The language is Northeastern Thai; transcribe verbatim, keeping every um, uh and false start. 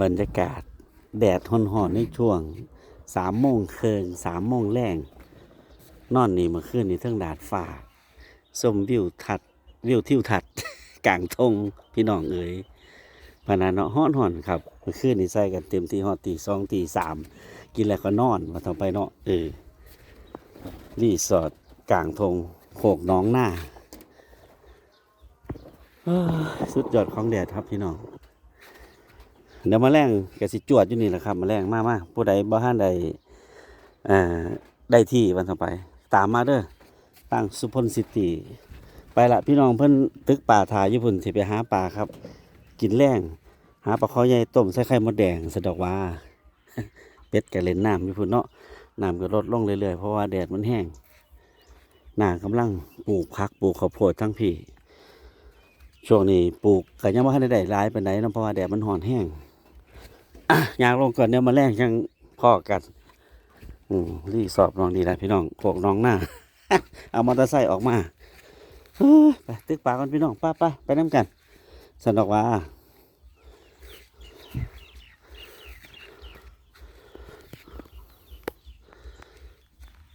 บรรยากาศแดดฮ้อนๆในช่วงสามโมงเคิ่ง สามโมงแลง นอนนี่เมื่อคืนนี่เทิงดาดฟ้า ชมวิวทัศน์ วิวทิวทัศน์ กลางทง พี่น้องเอ๋ย พะนะเนาะ ฮ้อนๆครับ เมื่อคืนนี่ใส่กันเต็มที่ฮอดตีสองตีสาม กินแล้วก็นอน ว่าต่อไปเนาะ เออ รีสอร์ทกลางทง โคกหนองนา เอ้อ สุดยอดของแดดครับพี่น้อง เดี๋ยวมาแลงก็สิจวดอยู่นี่แหละครับ มาแลงมามา ผู้ใดบ่ทันได้ เอ่อ ได้ที่วันต่อไป ตามมาเด้อ ตั้งสุพลซิตี้ ไปละพี่น้อง เพิ่นตึกปลาถ่าอยู่พุ่น สิไปหาปลาครับ กินแลง หาปลาคอใหญ่ต้มใส่ไข่มดแดง สะดอกว่า เป็ดก็เล่นน้ำอยู่พุ่นเนาะ น้ำก็ลดลงเรื่อยๆ เพราะว่าแดดมันแฮง น้ากำลังปลูกผักปลูกข้าวโพดทั้งพี้ ช่วงนี้ปลูกก็ยังบ่ทันได้หลายปานใดเนาะ เพราะว่าแดดมันฮ้อนแฮง อ่ะ ย่างลงก่อน เดี๋ยวมาแลงจั่งพ้อกัน อืม รีสอร์ทหนองนี่แหละพี่น้อง โคกหนองนา เอามอเตอร์ไซค์ออกมา เฮ้ย ไปตึกปลาก่อนพี่น้อง ไปๆ ไปนำกัน สะดอกว่า